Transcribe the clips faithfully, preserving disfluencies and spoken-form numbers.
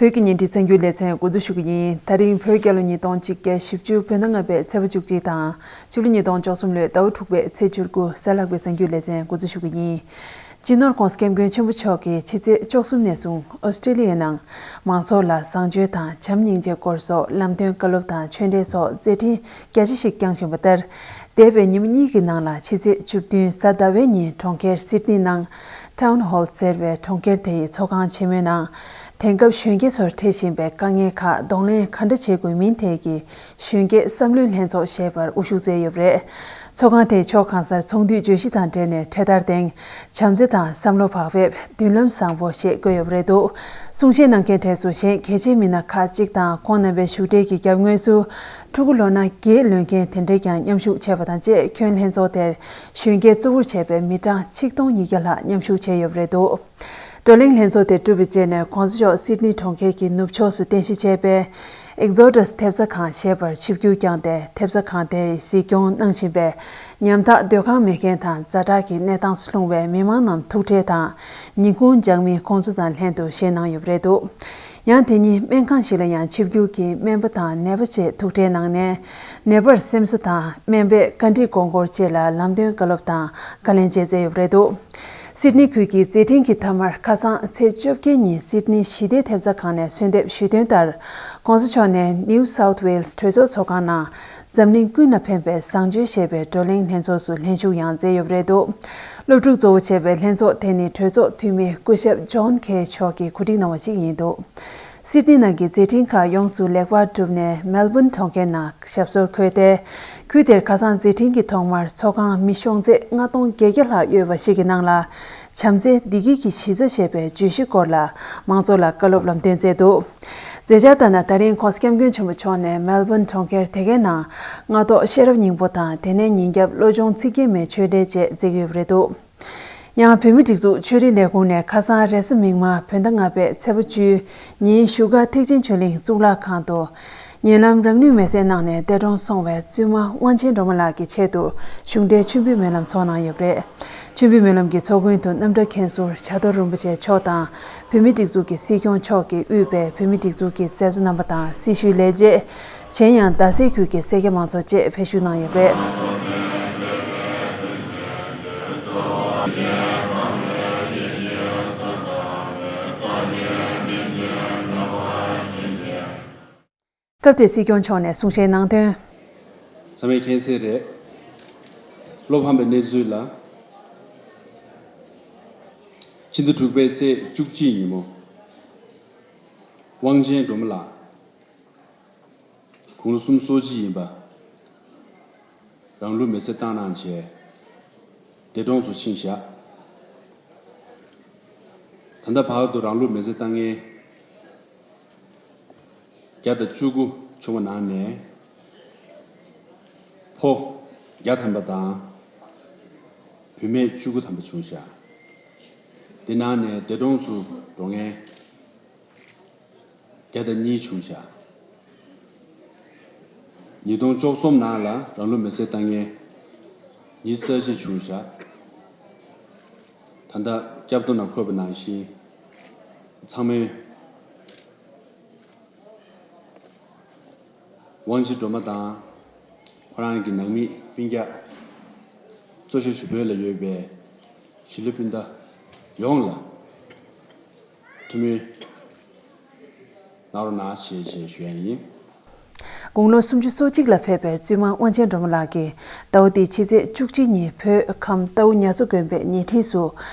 བོད་ཀྱི་ཉིན་བྲིས་གསར་འགྱུར་ལེ་ཚན་འགོ་འཛུགས་ཞུ་གི་ཡིན། ད་རིང་བོད་རྒྱལ་ལོ་ཉིས་སྟོང་གཅིག་བརྒྱ་བཞི་བཅུ་བོད་ཟླ་ལྔ་པའི་ཚེས་པ་བཅུ་གཅིག་དང་ཕྱི་ལོ་ཉིས་སྟོང་བཅུ་གསུམ་ལོའི་ཟླ་བ་དྲུག་པའི་ཚེས་བཅུ་དགུ་གཟའ་ལྷག་པའི་གསར་འགྱུར་ལེ་ཚན་འགོ་འཛུགས་ཞུ་གི་ཡིན། སྤྱི་ནོར་༸གོང་ས་༸སྐྱབས་མགོན་ཆེན་པོ་མཆོག་གིས་ཕྱི་ཚེས་བཅུ་གསུམ་ནས་བཟུང་ཨོ་སི་ཀྲི་ལི་ཡའི་ནང་མང་ཚོགས་ལ་བཟང་སྤྱོད་དང་བྱམས་སྙིང་རྗེ་སྐོར་སོགས་ལམ་སྟོན་བཀའ་སློབ་དང་ཆོས་འབྲེལ་སོགས་མཛད་འཕྲིན་རྒྱ་ཆེ་ཞིག་བསྐྱངས་བཞིན་པ་ལྟར། འདས་པའི་ཉི་མ་གཉིས་ཀྱི་ནང་ལ་ཕྱི་ཚེས་བཅུ་བདུན་གཟའ་ཟླ་བའི་ཉིན་གྲོང་ཁྱེར་སིད་ནི་ནང་Town Hall་ཟེར་བའི་གྲོང་ཁྱེར་དེའི་ཚོགས་ཁང་ཆེན་མོའི་ནང་། དེང་སྐབས་གཞོན་སྐྱེས་ཚོར་འཕྲད་བཞིན་པའི་དཀའ་ངལ་ཁག་གདོང་ལེན་ག་འདྲ་བྱེད་དགོས་མིན་ཐད་ཀྱི་གཞོན་སྐྱེས་བསམ་བློའི་ལྷན་ཚོགས་ཞེས་པར་དབུ་བཞུགས་མཛད་ཡོད་པ་རེད། ཚོགས་ཁང་དེའི་ཕྱོགས་གང་སར་ཚོགས་འདུའི་བརྗོད་གཞི་དང་འབྲེལ་ནས་འཕྲེད་དར་སྟེང་བྱམས་བརྩེ་དང་བསམ་བློ་བག་ཕེབས། མདུན་ལམ་བཟང་པོ་ཞེས་བཀོད་ཡོད་པ་རེད་འདུག་གསུང་བཤད་གནང་མཁན་གྲས་སུ་གཞན་གལ་ཆེའི་མི་སྣ་ཁག་ཅིག་དང་ཁོང་རྣམ་པའི་བཞུགས་གྲལ་གྱི་རྒྱབ་ངོས་སུ། ཕྲུ་གུ་ལོ་ན་བརྒྱད་ལོན་མཁན་དེ་འདྲས་ཀྱང་མཉམ་ཞུགས་བྱས་པ་དང་བཅས། ཁྱོན་ལྷན་ཚོགས་དེར་གཞོན་སྐྱེས་གཙོ་བོར་བྱས་པའི་མི་གྲངས་ཆིག་སྟོང་ཉིས་བརྒྱ་ལྷག་མཉམ་ཞུགས་བྱས་ཡོད་པ་རེད་འདུག་བགྲོ་གླེང་ལྷན་ཚོགས་དེ་གྲུབ་པའི་རྗེས་ནས་༸གོང་ས་མཆོག་སིད་ནི་གྲོང་ཁྱེར་གྱི་ནུབ་ཕྱོགས་སུ་རྟེན་གཞི་བྱས་པའི་Exodus་ཐེབས་རྩ་ཁང་ཞེས་པར་ཆིབས་བསྒྱུར་བསྐྱངས་ཏེ། ཐེབས་རྩ་ཁང་དེར་གཟིགས་སྐྱོང་གནང་བཞིན་པའི་ཉམ་ཐག་སྡོད་ཁང་མེད་མཁན་དང་ཛ་དྲག་གི་གནས་སྟངས་སུ་ལྷུང་བའི་མི་མང་རྣམས་ཐུག་འཕྲད་དང་ཉིན་གུང་ལྗང་མིན་ཁོང་ཚོ་དང་ལྷན་དུ་བཞེས་གནང་ཡོད་པ་རེད་འདུག་ཡང་དེ་ཉིན་སྨན་ཁང་ཞིག་ལ་ཡང་ཆིབས་བསྒྱུར་གྱིས་སྨན་པ་དང་ནད་པ་བཅས་ཐུག་འཕྲད་གནང་ནས། ནད་པར་སེམས་གསོ་དང་སྨན་པས་བཀའ་འདྲི་དགོངས་སྐོར་བཅས་ལ་ལམ་སྟོན་བཀའ་སློབ་དང་བཀའ་ལན་བཅས་མཛད་ཡོད་པ་རེད་འདུག་སིད་ནི་ཁུལ་གྱི་མཛད་འཕྲིན་གྱི་མཐའ་མར་ཁ་སང་ཚེས་བཅོ་བརྒྱད་ཉིན་སིད་ནི་ཞི་བདེའི་ཐེབས་རྩ་ཁང་ནས་གསོལ་འདེབས་ཞུས་དོན་ལྟར། ༸གོང་ས་མཆོག་ནས་New South Wales་གྲོས་ཚོགས་ཚོགས་ཁང་ནང་འཛམ་གླིང་ཀུན་ལ་ཕན་པའི་བཟང་སྤྱོད་ཞེས་པའི་བགྲོ་གླེང་ལྷན་ཚོགས་སུ་ལྷན་ཞུགས་ཡང་མཛད་ཡོད་པ་རེད་འདུག་སློབ་ཕྲུག་གཙོ་བོ་བྱས་པའི་ལྷན་ཚོགས་དེ་ནི་གྲོས་ཚོགས་འཐུས་མི་སྐུ་ཞབས་ཇོན་ཁེ་མཆོག་གིས་གོ་སྒྲིག་གནང་བ་ཞིག་ཡིན་འདུག་སིད་ནི་ནང་གི་མཛད་འཕྲིན་ཁག་ཡོངས་སུ་ལེགས་པར་གྲུབ་ནས་མེལ་བོན་གྲོང་ཁྱེར་ནང་ཞབས་སོར་འཁོད་དེ། ཁུལ་དེར་ཁ་སང་མཛད་འཕྲིན་གྱི་ཐོག་མར་ཚོགས་ཁང་མི་ཤོང་ཚད་ལྔ་སྟོང་བརྒྱད་བརྒྱ་ལྷག་ཡོད་པ་ཞིག་གི་ནང་ལ། བྱམས་བརྩེ་བདེ་སྐྱིད་ཀྱི་གཞི་རྩ་ཞེས་པའི་བརྗོད་གཞི་སྐོར་ལ་མང་ཚོགས་ལ་བཀའ་སློབ་ལམ་སྟོན་མཛད་འདུག་མཛད་འཆར་ལྟར་ན། ད་རིང་༸གོང་ས་༸སྐྱབས་མགོན་ཆེན་པོ་མཆོག་ནས་མེལ་བོན་གྲོང་ཁྱེར་དེ་གའི་ནང་སྔ་ཐོག་ཤེས་རབ་སྙིང་པོ་དང་དེ་ནས་ཉིན་རྒྱབ་བློ་སྦྱོང་ཚིག་བརྒྱད་མའི་ཆོས་འབྲེལ་བཅས་མཛད་ཀྱི་ཡོད་པ་རེད་འདུག་ཡང་བོད་མིའི་སྒྲིག་འཛུགས་ཆོས་རིག་ལས་ཁུངས་ནས་ཁ་སང་རེས་གཟའ་མིག་དམར་བོད་ཟླ་ལྔ་པའི་ཚེས་པ་བཅུའི་ཉིན་བཞུགས་སྒར་ཐེག་ཆེན་ཆོས་གླིང་གཙུག་ལག་ཁང་དུ། ཉེ་ལམ་རང་ལུས་མེར་སྲེག་གནང་ནས་འདས་གྲོངས་སོང་བའི་བཙུན་མ་དབང་ཆེན་སྒྲོལ་མ་ལགས་ཀྱི་ཆེད་དུ་གཞུང་འབྲེལ་མཆོད་འབུལ་སྨོན་ལམ་ཚོགས་གནང་ཡོད་པ་རེད། མཆོད་འབུལ་སྨོན་ལམ་གྱི་ཚོགས་མགོན་དུ་རྣམ་གྲྭ་མཁན་ཟུར་བྱ་དོར་རིན་པོ་ཆེ་མཆོག་དང་། བོད་མིའི་སྒྲིག་འཛུགས་ཀྱི་སྲིད་སྐྱོང་མཆོག་གིས་དབུས་པའི་བོད་མིའི་སྒྲིག་འཛུགས་ཀྱི་མཛད་གཙོ་རྣམ་པ་དང་སྲི་ཞུའི་ལས་བྱེད། གཞན་ཡང་རྡ་སའི་ཁུལ་གྱི་སེར་སྐྱ་མང་ཚོགས་བཅས་ཕེབས་ཞུགས་གནང་ཡོད་པ་རེད། སྐབས་དེར་སྲིད་སྐྱོང་མཆོག་ནས་གསུང་བཤད་གནང་དོན། ཚང་མས་མཁྱེན་གསལ་རེད། བློ་ཕམ་པའི་གནས་ཚུལ་ལ། ཕྱི་ཟླ་དྲུག་པའི་ཚེས་བཅུ་གཅིག་ཉིན་མོ། དབང་ཆེན་སྒྲོལ་མ་ལགས། དགུང་ལོ་སུམ་ཅུ་སོ་གཅིག་ཡིན་པ། རང་ལུས་མེར་སྲེག་བཏང་གནང་བྱས། འདས་གྲོངས་སུ་ཕྱིན་བཞག་ད་ལྟ་བར་དུ་རང་ལུས་མེར་སྲེག་བཏང་མཁན་བརྒྱ་དང་བཅུ་དགུ་བྱུང་བ་ནང་ནས། ཕོ་བརྒྱ་ཐམ་པ་དང་། བུད་མེད་བཅུ་དགུ་ཐམ་པ་བྱུང་བཞག་དེ་ནང་ནས་འདས་གྲོངས་སུ་འགྲོ་མཁན། བརྒྱ་དང་གཉིས་བྱུང་བཞག་ཉིས་སྟོང་བཅུ་གསུམ་ནང་ལ་རང་ལུས་མེར་སྲེག་བཏང་མཁན་ཉི་ཤུ་རྩ་གཅིག་བྱུང་བཞག་ད་ལྟ་སྐྱབས་ཐོ་ནང་འཁོད་པ་ནང་བཞིན། ཚང་མས་དབང་ཆེན་སྒྲོལ་མ་དང་། ཁོ་རང་གི་ནང་མི་སྤུན་ཀྱག་གཙོ་ཆེ་ཞུ་བོད་ལ་ཡོད་པའི་གཞིས་ལུས་སྤུན་ཟླ་ཡོངས་ལ། ཐུགས་སྨོན་གནང་རོགས་གནང་ཞེས་ཞེས་ཞུ་ཡ་ཡིན། དགུང་ལོ་སུམ་ཅུ་སོ་གཅིག་ལ་ཕེབས་པའི་བཙུན་མ་དབང་ཆེན་སྒྲོལ་མ་ལགས་ཀྱིས་ཟླ་བ་འདིའི་ཕྱི་ཚེས་བཅུ་གཅིག་ཉིན་བོད་ཁམས་རྟའུ་ཉ་མཚོ་དགོན་པའི་ཉེ་འཁྲིས་སུ།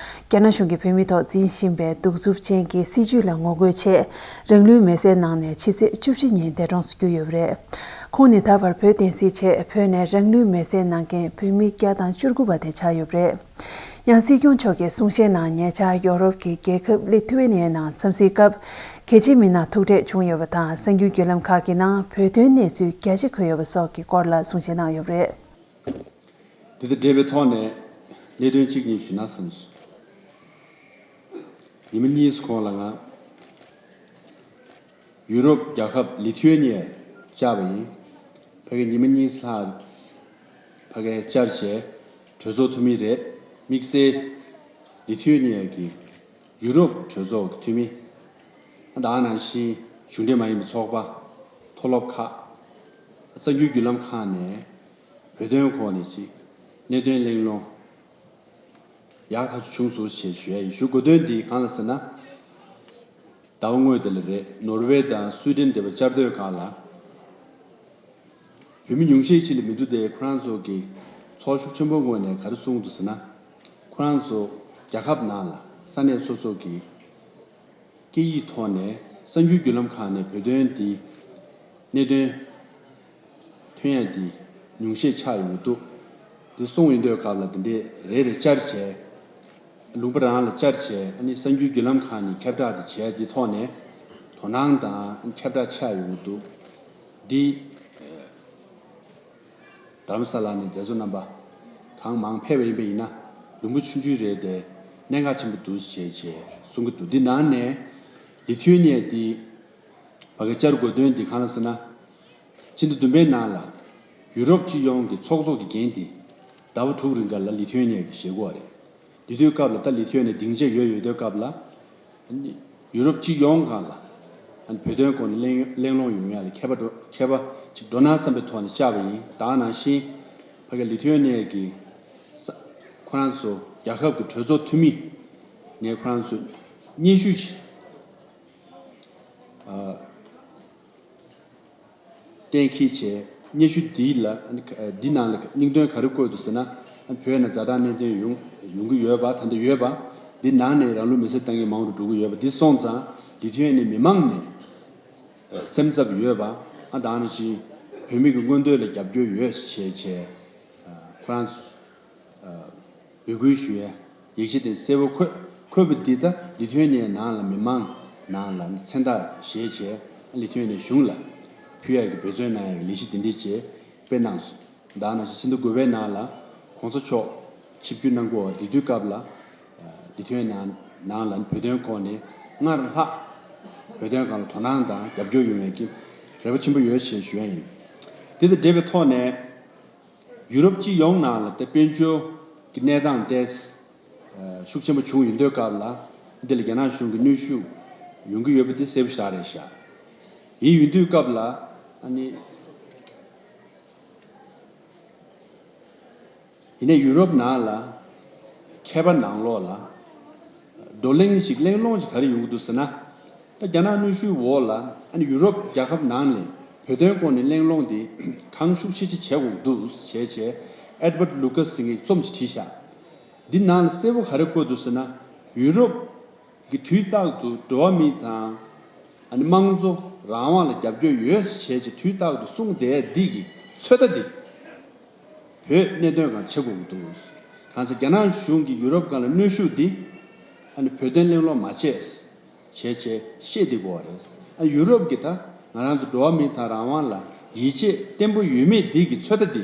རྒྱ་ནག་གཞུང་གིས་བོད་མིའི་ཐོག་འཛིན་བཞིན་པའི་གདུག་རྩུབ་ཅན་གྱི་སྲིད་བྱུས་ལ་ངོ་རྒོལ་ཆེད། རང་ལུས་མེར་སྲེག་གནང་ནས་ཕྱི་ཚེས་བཅུ་བཞི་ཉིན་འདས་གྲོངས་སུ་གྱུར་ཡོད་པ་རེད། ཁོང་ནི་ད་བར་བོད་བསྟན་སྲིད་ཆེད་བོད་ནས་རང་ལུས་མེར་སྲེག་གནང་མཁན་བོད་མི་བརྒྱ་དང་བཅུ་དགུ་པ་དེ་ཆགས་ཡོད་པ་རེད། ཡང་སྲིད་སྐྱོང་མཆོག་གིས་གསུང་བཤད་ནང་ཉེ་ཆར་ཡོ་རོབ་ཀྱི་རྒྱལ་ཁབ་ལི་ཐུ་ཝེ་ནི་ཡའི་ནང་འཚམས་གཟིགས་སྐབས། གལ་ཆེའི་མི་སྣ་ཐུག་འཕྲད་བྱུང་ཡོད་པ་དང་། གསར་འགྱུར་བརྒྱུད་ལམ་ཁག་གི་ནང་བོད་དོན་གནས་ཚུལ་རྒྱ་ཆེ་འཁོད་ཡོད་པ་སོགས་ཀྱི་སྐོར་ལ་གསུང་བཤད་གནང་ཡོད་པ་རེད། འདི་དང་འབྲེལ་བའི་ཐོག་ནས་གནད་དོན་གཅིག་གཉིས་ཞུས་ན་བསམ་སོང་། ཉི་མ་གཉིས་གོང་ལ་ང་ཡུ་རོབ་རྒྱལ་ཁབ་ལི་ཐུ་ཝེ་ནི་ཡར་བཅར་བ་ཡིན། ཕ་གི་ཉི་མ་གཉིས་ལྷག་ཕ་གིར་བཅར་བྱས་གྲོས་ཚོགས་འཐུས་མི་རེད། དམིགས་བསལ་ལི་ཐུ་ཝེ་ནི་ཡ་གི་ཡུ་རོབ་གྲོས་ཚོགས་ཀྱི་འཐུས་མི། ད་ག་ནང་བཞིན་གཞུང་འབྲེལ་མ་ཡིན་པའི་ཚོགས་པ། མཐོ་སློབ་ཁག། གསར་འགྱུར་བརྒྱུད་ལམ་ཁག་ནས་བོད་དོན་སྐོར་ནས་ཅིག་གནད་དོན་གླེང་སློང་ཡག་ཐག་ཆོད་བྱུང་སོང་ཞེས་ཞུ་ཡ་ཡིན། ཞུ་དགོས་དོན་འདི་གང་ལ་ཟེར་ན། ཟླ་བ་སྔོན་དེ་ལ་རེད། ནོར་ཝེ་དང་སུའི་ཌེན་འདི་པ་བཅར་སྡོད་སྒང་ལ། བོད་མི་ཉུང་ཤས་ཅིག་ལ་མི་འདུག་སྟེ། ཁོ་རང་ཚོ་གིས་ཚོར་ཤུགས་ཆེན་པོའི་ངོས་ནས་ག་རེ་གསུངས་འདུག་ཟེར་ན། ཁོ་རང་ཚོ་རྒྱལ་ཁབ་ནང་ལ་ས་གནས་སོ་སོ་གི་སྐད་ཡིག་ཐོག་ནས་གསར་འགྱུར་བརྒྱུད་ལམ་ཁག་ནས་བོད་དོན་འདི་གནད་དོན་ཐོན་ཡ་འདི་ཉུང་ཤས་ཆགས་ཡོང་གི་འདུག། འདི་གསུངས་ཡོང་དུས་སྐབས་ལ་འདི་འདྲའི་རེ་རེ་བཅར་བྱས། ལུང་པ་རང་ལ་བཅར་བྱས། ཨ་ནི་གསར་འགྱུར་བརྒྱུད་ལམ་ཁག་ནས་ཁྱབ་བསྒྲགས་དེ་བྱས། དེ་ཐོག་ནས་དོ་སྣང་དང་ཁྱབ་བསྒྲགས་ཆགས་ཡོང་གི་འདུག། འདི་རྡ་རམ་ས་ལ་ནས་མཛད་གཙོ་རྣམ་པ་གང་མང་ཕེབས་པ་ཡིན་པ་ཡིན་ན། ལུང་པ་ཆུང་ཆུང་རེད་དེ། གནད་འགག་ཆེན་པོ་འདུག་ཞེས་བྱས་གསུང་གི་འདུག། འདི་ནང་ནས་ལི་ཐུའུ་ནི་ཡ་འདི་ཕ་གི་བཅར་དགོས་དོན་འདི་གང་ལ་ཟེར་ན། ཕྱི་ཟླ་བདུན་པའི་ནང་ལ་ཡུ་རོབ་སྤྱི་ཡོངས་ཀྱི་ཚོགས་གཙོ་གི་འགན་འདི་ཟླ་བ་དྲུག་རིང་ག་ལ་ལི་ཐུའུ་ནི་ཡ་གིས་བཞེས་དགོས་པ་རེད། དེ་དུས་སྐབས་ལ་ད་ལི་ཐུའུ་ནི་ཡ་སྡིངས་ཆ་ཡོད་ཡོད་དུས་སྐབས་ལ། ཨ་ནི་ཡུ་རོབ་སྤྱི་ཡོངས་སྒང་ལ་ཨ་ནི་བོད་དོན་སྐོར་ནས་གླེང་གླེང་སློང་ཡོང་ཡ་ལ་མཁས་པ་འགྲོ་མཁས་པ་ཅིག་འགྲོ་ན་བསམ་པའི་ཐོག་ནས་བཅར་བ་ཡིན། ད་ག་ནང་བཞིན་ཕ་གི་ལི་ཐུའུ་ནི་ཡ་གིས་ས་ཁོ་རང་ཚོ་རྒྱལ་ཁབ་ཀྱི་གྲོས་ཚོགས་འཐུས་མི་ནས་ཁོ་རང་ཚོ་སྙན་ཞུ་ཅིག་ཨ། གཏན་འཁེལ་བྱས། སྙན་ཞུ་འདི་ལ། འདི་ནང་ལ་སྙིང་དོན་ག་རེ་བཀོད་འདུག་ཟེར་ན། བོད་ནང་ཛ་དྲག་གནད་དོན་ཡོང་ཡོང་གི་ཡོད་པ། ད་ལྟ་ཡོད་པ། འདི་ནང་ནས་རང་ལུས་མེར་སྲེག་བཏང་མཁན་མང་རུ་འགྲོ་གི་ཡོད་པ། འདི་སོང་ཙང་ལི་ཐུའུ་ནི་ཡ་མི་མང་ནས་སེམས་འཚབ་ཡོད་པ། ཨ། ད་ག་ནང་བཞིན་བོད་མི་གི་མངོན་འདོད་ལ་རྒྱབ་སྐྱོར་ཡོད་ཅེས་བྱས། ཁོ་རང་ཚོ་འབོད་སྐུལ་ཞུ་ཡ་ཡིག་ཆ་དེ་གསལ་པོ་འཁོད་འཁོད་པ་འདི་ད་ལི་ཐུའུ་ནི་ཡའི་ནང་ལ་མི་མང་ནང་ལ་མཚན་རྟགས་བཞེས་བྱས། ལི་ཐུའུ་ནི་ཡའི་གཞུང་ལ་ཕུལ་ཡ་གི་འབད་བརྩོན་གནང་ཡ་གི་ལས་གཞི་དེ་འདྲ་ཅིག་སྤེལ་གནང་སོང་། ད་ག་ནང་བཞིན་ཕྱི་ཟླ་དགུ་པའི་ནང་ལ་གོང་ས་མཆོག་ཆིབས་བསྒྱུར་གནང་སྐོར་དེ་དུས་སྐབས་ལ། ལི་ཐུའུ་ནི་ཡའི་ནང་ནང་ལ་བོད་དོན་སྐོར་ནས་སྔར་ལྷག་བོད་དོན་སྒང་ལ་དོ་སྣང་དང་རྒྱབ་སྐྱོར་ཡོང་ཡ་གི་རེ་བ་ཆེན་པོ་ཡོད་ཅེས་ཞུ་ཡ་ཡིན། དེ་དང་འབྲེལ་བའི་ཐོག་ནས། ཡུ་རོབ་སྤྱི་ཡོངས་ནང་ལ་དེ་དཔལ་འབྱོར་གྱི་གནས་སྟངས་དེ་ཤུགས་ཆེན་པོ་བྱུང་ཡོད་དུས་སྐབས་ལ། འདི་ལ་རྒྱ་ནག་གཞུང་གི་གནོན་ཤུགས་ཡོང་གི་ཡོད་པ་དེ་གསལ་པོ་ཞེ་དྲག་རེད་ཤག། ཡིན་ཡོད་དུས་སྐབས་ལ། ཨ་ནི། ཡིན་ནའི་ཡུ་རོབ་ནང་ལ་མཁས་པ་ནང་ལོགས་ལ་བགྲོ་གླེང་ཞིག་གླེང་སློང་ཞིག་ག་རེ་ཡོང་གི་འདུག་ཟེར་ན། ད་རྒྱ་ནག་གནོན་ཤུགས་འོག་ལ། ཨ་ནི་ཡུ་རོབ་རྒྱལ་ཁབ་ནང་ནས་བོད་དོན་སྐོར་ནས་གླེང་སློང་དེ་གང་ཤུགས་ཆེ་ཆེ་བྱེད་དགོས་འདུག་བྱས་བྱས། ཨེ་ཌི་ཝར་ཌི་ལུ་ཀ་སི་ཟེར་མཁན་གྱིས་རྩོམ་ཞིག་བྲིས་ཤག། འདི་ནང་ལ་གསལ་པོ་ག་རེ་བཀོད་འདུག་ཟེར་ན། ཡུ་རོབ་ཀྱི་དུས་རྟག་ཏུ་འགྲོ་བ་མི་དང་། ཨ་ནི་དམངས་གཙོ་རང་དབང་ལ་རྒྱབ་སྐྱོར་ཡོད་ཟེར་བྱས་བྱས་དུས་རྟག་ཏུ་གསུངས་བསྡད་འདི་གི་ཚོད་ལྟ་འདི། བོད་གནད་དོན་སྒང་བྱེད་དགོས་ཀྱི་འདུག། གང་ཟེར་རྒྱ་ནག་གཞུང་གིས་ཡུ་རོབ་སྒང་ལ་གནོན་ཤུགས་འདི། ཨ་ནི་བོད་དོན་གླེང་སློང་མ་བྱས་བྱས་བྱས་བཤད་བསྡད་དགོས་པ་རེད། ཨ། ཡུ་རོབ་ཀྱིས་ད་ང་རང་ཚོ་འགྲོ་བ་མི་དང་རང་དབང་ལ་ཡིད་ཆེས་བརྟན་པོ་ཡོད་མེད་འདི་གི་ཚོད་ལྟ་འདི་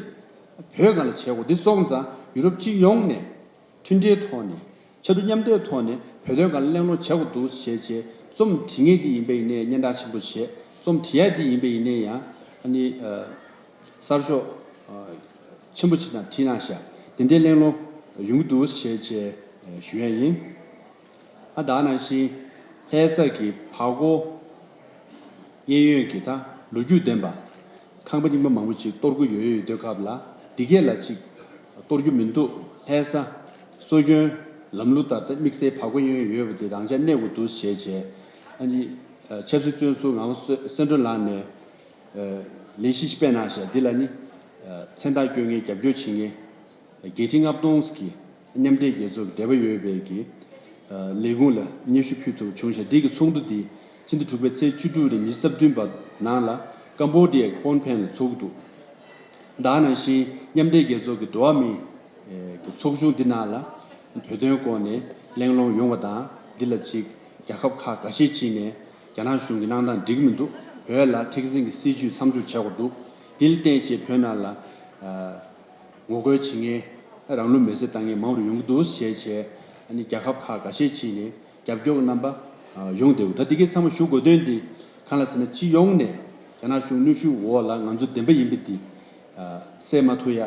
བོད་སྒང་ལ་བྱེད་དགོས། འདི་སོང་ཙང་ཡུ་རོབ་སྤྱི་ཡོངས་ནས་མཐུན་སྒྲིལ་ཐོག་ནས། ཕྱར་གྲུ་མཉམ་འདེགས་ཐོག་ནས་བོད་དོན་སྒང་ལ་གླེང་སློང་བྱེད་དགོས་འདུག་ཞེས་བྱས་རྩོམ་བྲིས་མཁན་དེ་ཡིན་པ་ཡིན་ནའི་སྙན་གྲགས་ཆེན་པོ་བྱས། རྩོམ་བྲིས་ཡ་དེ་ཡིན་པ་ཡིན་ནའི་ཡང་། ཨ་ནི། ཨ། གསར་ཤོག་ཨ། ཆེན་པོ་ཅིག་ནང་བྲིས་གནང་ཤག། དེ་འདྲའི་གླེང་སློང་ཡོང་གི་འདུག་ཞེས་བྱས་ཞུ་ཡ་ཡིན། ཨ། ད་ག་ནང་བཞིན་ལྷ་ས་གི་བར་སྐོར་གཡས་གཡོན་གྱི་ད་ལོ་རྒྱུས་ལྡན་པ་ཁང་པ་རྙིང་པ་མང་པོ་ཅིག་གཏོར་དགོས་ཡོད་ཡོད་དུས་སྐབས་ལ། འདི་གས་ལ་ཅིག་གཏོར་རྒྱུ་མི་འདུག། ལྷ་ས་སྲོལ་རྒྱུན་ལམ་ལུགས་ལྟར་ད་དམིགས་བསལ་བར་སྐོར་གཡས་གཡོན་ཡོད་པ་དེ་རང་འཇགས་གནས་དགོས་འདུག་ཞེས་བྱས། ཨ་ནི། ཨ། ཆབ་སྲིད་བཙོན་ཟུར་ངག་དབང་བསོད་སེང་འབྲུག་ལགས་ནས། ཨ། ལས་གཞི་ཞིག་སྤེལ་གནང་ཤག། འདི་ལ་ནི། ཨ། མཚན་རྟགས་བསྐྱོན་མཁན་རྒྱབ་སྐྱོར་བྱེད་མཁན་བརྒྱད་ཁྲི་ལྔ་སྟོང་གི་མཉམ་འབྲེལ་རྒྱལ་ཚོགས་ཀྱི་འབྲེལ་བ་ཡོད་པའི་གི། ཨ། ལས་ཁུངས་ལ་སྙན་ཞུ་ཕུལ་ཐུབ་བྱུང་ཤག། འདི་གི་ཚོགས་འདུ་འདི་ཕྱི་ཟླ་དྲུག་པའི་ཚེས་བཅུ་དྲུག་ནས་ཉི་ཤུ་རྩ་བདུན་བར་ནང་ལ་ཀམ་བོ་ཌི་ཡའི་ཕོན་ཕེན་ལ་ཚོགས་ཀྱི་འདུག། ད་ག་ནང་བཞིན་མཉམ་འབྲེལ་རྒྱལ་ཚོགས་ཀྱི་འགྲོ་བ་མིའི་གི་ཚོགས་ཆུང་འདི་ནང་ལ་བོད་དོན་སྐོར་ནས་གླེང་སློང་ཡོང་བ་དང་། འདི་ལ་ཅིག་རྒྱལ་ཁབ་ཁག་འགའ་ཤས་ཅིག་ནས་རྒྱ་ནག་གཞུང་གི་གནང་སྟངས་འགྲིག་གི་མི་འདུག། བོད་ལ་མཁྲེགས་འཛིན་གྱི་སྲིད་བྱུས་མཚམས་འཇོག་བྱེད་དགོས་འདུག། འདི་ལ་བརྟེན་བྱས་བོད་ནང་ལ། ཨ། ངོ་རྒོལ་བྱེད་མཁན། རང་ལུས་མེར་སྲེག་བཏང་མཁན་མང་རུ་ཡོང་གི་འདུག་ཞེས་བྱས། ཨ་ནི་རྒྱལ་ཁབ་ཁག་འགའ་ཤས་ཅིག་ནས་རྒྱབ་སྐྱོར་གྱི་རྣམ་པ་ཡོང་བསྡད་འདུག། ད་འདི་གའི་ཚང་མ་ཞུ་དགོས་དོན་འདི་གང་ལ་ཟེར་ན། སྤྱི་ཡོངས་ནས་རྒྱ་ནག་གཞུང་གནོན་ཤུགས་འོག་ལ་ང་ཚོ་བདེན་པ་ཡིན་པ་འདི་གསལ་མ་ཐུབ་ཡ་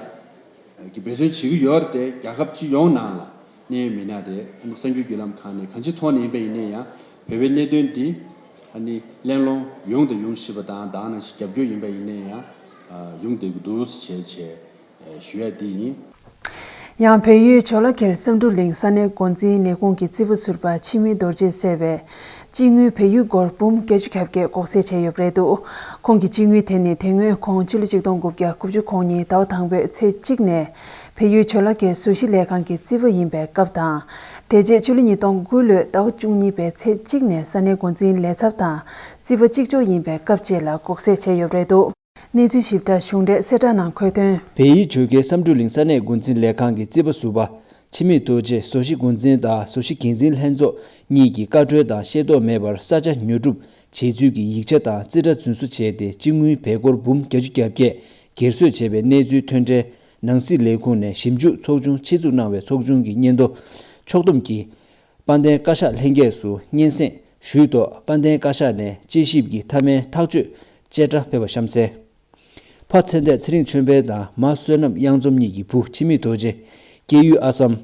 གི་འབད་བརྩོན་བྱེད་ཀྱི་ཡོད་རེད་དེ། རྒྱལ་ཁབ་སྤྱི་ཡོངས་ནང་ལ་གནད་ཡོད་མི་སྣ་རེད། གསར་འགྱུར་བརྒྱུད་ལམ་ཁག་ནས་གང་ཅིའི་ཐོག་ནས་ཡིན་པ་ཡིན་ན་ཡང་བོད་པའི་གནད་དོན་འདི་ ཨ་ནི་གླེང་སློང་ཡོང་དང་ཡོང་སྲིད་པ་དང་། ད་ག་ནང་བཞིན་རྒྱབ་སྐྱོར་ཡིན་པ་ཡིན་ན་ཡང་ཡོང་བསྡད་ཀྱི་འདུག་ཟེར་བྱས་བྱས་ཞུ་ཡ་འདི་ཡིན། ཡང་བལ་ཡུལ་ཇོ་ལ་ཁེལ་བསམ་འགྲུབ་གླིང་ས་གནས་འགོ་འཛིན་ལས་ཁུངས་ཀྱི་རྩིས་པ་ཟུར་པ་འཆི་མེད་རྡོ་རྗེས་གསལ་བའི་སྤྱི་དངུལ་བལ་ཡུལ་སྒོར་འབུམ་བརྒྱད་ཅུ་གྱ་བརྒྱད་ལྐོག་ཟ་བྱས་ཡོད་པ་རེད་འདུག་ཁོང་གི་སྤྱི་དངུལ་དེ་ནི་དེ་སྔོན་ཁོང་ཕྱི་ལོ་ཆིག་སྟོང་དགུ་བརྒྱ་དགུ་བཅུ་གོ་གཉིས་ཟླ་བ་དང་པོའི་ཚེས་གཅིག་ནས་བལ་ཡུལ་ཇོ་ལ་ཁེལ་བཟོ་ཞིང་ལས་ཁང་གི་རྩིས་པ་ཡིན་པའི་སྐབས་དང་། དེ་རྗེས་ཕྱི་ལོ་ཉིས་སྟོང་དགུ་ལོའི་ཟླ་བ་བཅུ་གཉིས་པའི་ཚེས་གཅིག་ནས་ས་གནས་འགོ་འཛིན་ལས་ཚབ་དང་རྩིས་པ་གཅིག་ལྕོགས་ཡིན་པའི་སྐབས་བཅས་ལ་ལྐོག་ཟ་བྱས་ཡོད་པ་རེད་འདུག་གནས་ཚུལ་ཞིབ་ཕྲ་གཞུང་འབྲེལ་གསལ་བསྒྲགས་ནང་འཁོད་དོན། བལ་ཡུལ་ཇོ་ཁེལ་བསམ་འགྲུབ་གླིང་ས་གནས་འགོ་འཛིན་ལས་ཁང་གི་རྩིས་པ་ཟུར་པ་འཆི་མེད་རྡོ་རྗེས་བཟོ་ཞིང་འགོ་འཛིན་དང་བཟོ་ཞིང་འགན་འཛིན་ལྷན་ཚོགས་གཉིས་ཀྱི་བཀའ་འཁྲོལ་དང་ཤེས་རྟོགས་མེད་པར་ས་ཆ་ཉོ་སྒྲུབ་བྱས་ཚུལ་གྱི་ཡིག་ཆ་དང་རྩིས་ཁྲ་རྫུན་བཟོ་བྱས་ཏེ་སྤྱི་དངུལ་བལ་སྒོར་འབུམ་བརྒྱད་ཅུ་གྱ་བརྒྱད་སྒེར་གསོས་བྱས་པའི་གནས་ཚུལ་ཐོན་འཕྲལ། ནང་སྲིད་ལས་ཁུངས་ནས་ཞིབ་འཇུག་ཚོགས་ཆུང་ཆེད་འཛུགས་གནང་བའི་ཚོགས་ཆུང་གི་སྙན་ཐོ་ཕྱོགས་བསྡོམས་ཀྱིས། དཔལ་ལྡན་བཀའ་ཤག་ལྷན་རྒྱས་སུ་སྙན་སེང་ཞུས་ཐོག་དཔལ་ལྡན་བཀའ་ཤག་ནས་དཔྱད་ཞིབ་ཀྱི་མཐའ་མའི་ཐག་གཅོད་བཅད་ཁྲ་ཕེབས་པ་གཤམ་གསལ། ཕ་ཚེ་འདས་ཚེ་རིང་ཆོས་འཕེལ་དང་མ་བསོད་ནམས་གཡང་འཛོམས་གཉིས་ཀྱི་བུ་འཆི་མེད་རྡོ་རྗེ། སྐྱེས་ཡུལ་ཨ་སམ།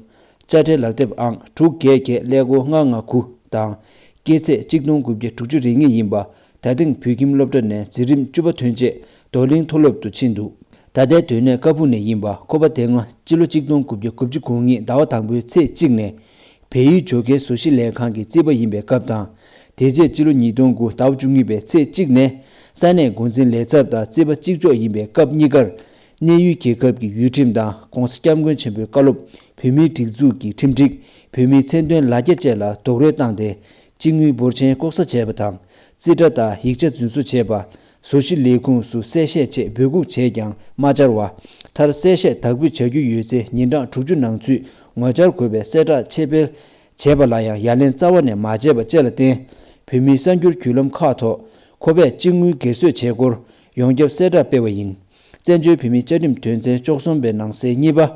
དཔྱ་ཁྲལ་ལག་དེབ་ཨང་དྲུག་བརྒྱད་བརྒྱད་ཀླད་ཀོར་ལྔ་ལྔ་དགུ་དང་། སྐྱེས་ཚེས་གཅིག་སྟོང་དགུ་བརྒྱ་དྲུག་ཅུ་རེ་གཉིས་ཡིན་པ། ད་ཐེངས་བོད་ཁྱིམ་སློབ་གྲྭ་ནས་འཛིན་རིམ་བཅུ་པ་ཐོན་རྗེས་རྡོར་གླིང་མཐོ་སློབ་ཏུ་ཕྱིན་འདུག་ད་ལྟའི་སྡོད་གནས་ཀ་སྦུག་ནས་ཡིན་པ་ཁོ་པ་དེ་སྔ་སྤྱི་ལོ་གཅིག་སྟོང་དགུ་བརྒྱ་དགུ་བཅུ་གོ་གཉིས་ཟླ་བ་དང་པོའི་ཚེས་གཅིག་ནས་བལ་ཡུལ་ཇོ་ཁེལ་བཟོ་ཞིང་ལས་ཁང་གི་རྩིས་པ་ཡིན་པའི་སྐབས་དང་། དེ་རྗེས་སྤྱི་ལོ་ཉིས་སྟོང་དགུ་ཟླ་བ་བཅུ་གཉིས་པའི་ཚེས་གཅིག་ནས་ས་གནས་འགོ་འཛིན་ལས་ཚབ་དང་རྩིས་པ་གཅིག་ལྕོགས་ཡིན་པའི་སྐབས་གཉིས་ཀར། གནས་ཡུལ་རྒྱལ་ཁབ་ཀྱི་ཡུལ་ཁྲིམས་དང་༸གོང་ས་༸སྐྱབས་མགོན་ཆེན་པོའི་བཀའ་སློབ། བོད་མིའི་སྒྲིག་འཛུགས་ཀྱི་ཁྲིམས་སྒྲིག་བོད་མིའི་མཚན་དོན་ལ་རྒྱ་བཅས་ལ་རྡོག་རོལ་བཏང་སྟེ། སྤྱི་དངུལ་འབོར་ཆེན་ལྐོག་ཟ་བྱས་པ་དང་། རྩིས་ཁྲ་དང་ཡིག་ཆ་རྫུན་བཟོ་བྱས་པ། བཟོ་ཞིང་ལས་ཁུངས་སུ་གསལ་བཤད་ཆེད་འབོད་འགུག་བྱས་ཀྱང་མ་བཅར་བ། མཐར་གསལ་བཤད་དག་འབུད་བྱ་རྒྱུ་ཡོད་ཚེ་ཉིན་གྲངས་དྲུག་ཅུ་ནང་ཚུད་ངོ་བཅར་དགོས་པའི་གསལ་བསྒྲགས་ཆེད་སྤེལ་བྱས་པ་ལ་ཡང་ཡ་ལན་རྩ་བ་ནས་མ་བྱས་པ་བཅས་ལ་བརྟེན། བོད་མིའི་གསར་འགྱུར་བརྒྱུད་ལམ་ཁག་ཐོག་ཁོ་པས་སྤྱི་དངུལ་སྒེར་གསོས་བྱས་སྐོར་ཡོངས་ཁྱབ་གསལ་བསྒྲགས་སྤེལ་བ་ཡིན། བཙན་བྱོལ་བོད་མིའི་བཅའ་ཁྲིམས་དོན་ཚན་བཅུ་གསུམ་པའི་ནང་གསེས་གཉིས་པ།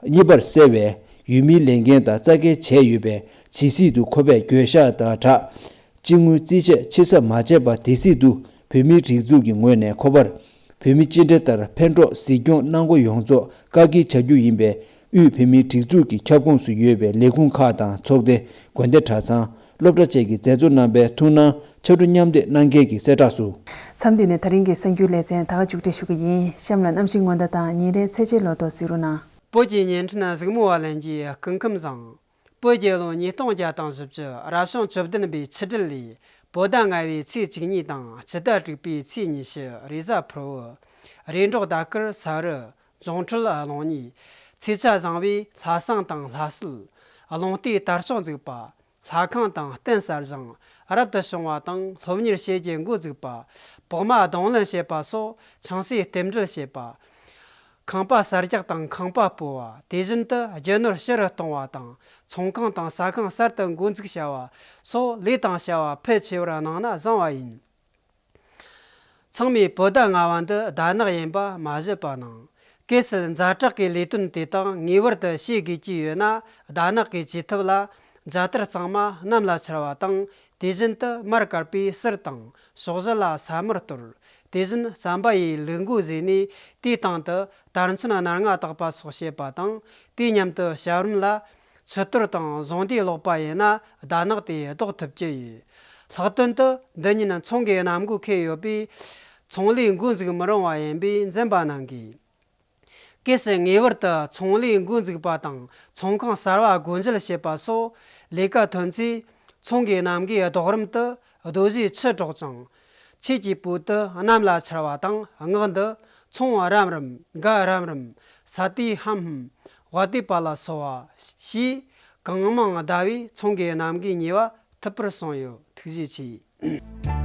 གཉིས་པར་གསལ་བའི་ཡུལ་མིའི་ལས་འགན་དང་རྩ་འགལ་བྱས་ཡོད་པས། ཇི་སྲིད་དུ་ཁོ་པས་འགྱོད་བཤགས་དང་སྦྲགས། སྤྱི་དངུལ་རྩིས་ཆད་ཕྱིར་ཚབ་མ་བྱས་པ་དེ་སྲིད་དུ་བོད་མིའི་སྒྲིག་འཛུགས་ཀྱི་ངོས་ནས་ཁོ་པར་བོད་མི་སྤྱི་འབྲེལ་ལྟར་ཕན་གྲོགས་གཟིགས་སྐྱོང་གནང་སྒོ་ཡོངས་རྫོགས་བཀག་སྐྱིལ་བྱ་རྒྱུ་ཡིན་པས། དབུས་བོད་མིའི་སྒྲིག་འཛུགས་ཀྱི་ཁྱབ་ཁོངས་སུ་ཡོད་པའི་ལས་ཁུངས་ཁག་དང་ཚོགས་སྡེ། དགོན་སྡེ་གྲྭ་ཚང་། སློབ་གྲྭ་བཅས་ཀྱི་མཛད་གཙོ་རྣམ་པས་ཐུགས་སྣང་ཕྱར་གྲུ་མཉམ་འདེགས་གནང་གལ་གྱི་གསལ་བསྒྲགས་སུ། མཚམས་འདི་ནས་ད་རིང་གི་གསར་འགྱུར་ལེ་ཚན་ད་ག་མཇུག་སྒྲིལ་ཞུ་གི་ཡིན། གཤམ་ལ་གནམ་གཤིས་སྔོན་བརྡ་དང་ཉིན་རེའི་ཚེས་ཆའི་ལོ་ཐོ་གཟིགས་རོགས་གནང་། བོད་ཀྱི་བརྙན་འཕྲིན་གཟིགས་མོ་བ་ལྷན་རྒྱས་སྐུ་ཁམས་བཟང་། བོད་རྒྱལ་ལོ་ཉིས་སྟོང་བརྒྱ་དང་བཞི་བཅུ་རབ་བྱུང་བཅུ་བདུན་པའི་ཆུ་སྦྲེལ་ལོའི་བོད་ཟླ་ལྔ་པའི་ཚེས་བཅུ་གཉིས་དང་སྤྱི་ཟླ་དྲུག་པའི་ཚེས་ཉི་ཤུ་རེས་གཟའ་ཕུར་བུ། རེས་འབྲོག་ཟླ་སྐར་ས་རུ། འབྱུང་འཕྲོད་རླུང་གཉིས། ཚེས་ཆ་བཟང་བའི་ལྷ་བསང་དང་ལྷ་གསོལ། རླུང་རྟའི་དར་ལྕོག་འཛུགས་པ། ལྷ་ཁང་དང་རྟེན་གསར་བཞེངས་རབ་ཏུ་བྱུང་བ་དང་སློབ་གཉེར་བྱེད་རྒྱུ་འགོ་འཛུགས་པ། བག་མ་གདོང་ལེན་བྱེད་པ་སོགས་ཆང་སའི་རྟེན་འབྲེལ་བྱེད་པ། ཁང་པ་གསར་རྒྱག་དང་ཁང་པ་སྤོ་བ། དེ་བཞིན་དུ་རྒྱུ་ནོར་ཕྱི་རུ་གཏོང་བ་དང་ཚོང་ཁང་དང་ཟ་ཁང་གསར་དུ་འགོ་འཛུགས་བྱ་བ་སོགས་ལས་དང་བྱ་བ་ཕལ་ཆེ་བར་གནང་ན་བཟང་བ་ཡིན། ཚང་མས་བོད་ཟླ་ལྔ་པ་འདི་ཟླ་ནག་ཡིན་པ་མ་བརྗེད་པ་གནང་། གལ་སྲིད་ཛ་དྲག་གི་ལས་དོན་དེ་དག་ངེས་པར་དུ་བྱེད་དགོས་ཀྱི་ཡོད་ན། ཟླ་ནག་གི་བྱེད་ཐབས་ལ་ཇ་དར་གཙང་མ་གནམ་ལ་འཕྱར་བ་དང་། དེ་བཞིན་དུ་མར་དཀར་པོའི་གསུར་དང་ཕྱོགས་བཞི་ལ་ས་མར་གཏོར། དེ་བཞིན་རྩམ་པ་ཡི་ལུག་མགོ་བཟོས་ནས་དེའི་སྟེང་དུ་དར་ཚོན་སྣ་ལྔ་བཏགས་པ་སོགས་བྱེད་པ་དང་། དུས་མཉམ་དུ་ཞབས་རིམ་ལ་ཆུ་གཏོར་དང་གཟུངས་འདས་ཀློག་པ་ཡིན་ན་ཟླ་ནག་དེ་ཟློག་ཐུབ་ཀྱི་ཡོད། ལྷག་དོན་དུ་འདི་ཉིན་ཚོང་གི་གནམ་སྒོ་ཁེལ་ཡོད་པས་ཚོང་ལས་འགོ་འཛུགས་མི་རུང་བ་ཡིན་པས་འཛེམ་པ་གནང་དགོས། གལ་སྲིད་ངེས་པར་དུ་ཚོང་ལས་འགོ་འཛུགས་པ་དང་ཚོང་ཁང་གསར་བ་སྒོ་འབྱེད་བྱེད་པ་སོགས་ལས་ཀ་ཐོན་ཚེ། ཚོང་གི་གནམ་གའི་ལྡོག་རིམ་དུ་རྡོ་རྗེའི་ཆུ་སྒྲོག་ཅིང་། ཆོས་ཀྱི་སྤོས་དུ་གནམ་ལ་འཕྱར་བ་དང་། སྔགས་འདི་ཚོང་རམ་རིམ། དགའ་རམ་རིམ། ས་དེའི་ཧམ་ཧམ། བ་དེ་པ་ལ་སོགས་པ་ཞེས་གང་མང་བཟླས་པས་ཚོང་གི་གནམ་གའི་ཉེས་པ་ཐུབ་པར་གསུངས་ཡོད། ཐུགས་རྗེ་ཆེ།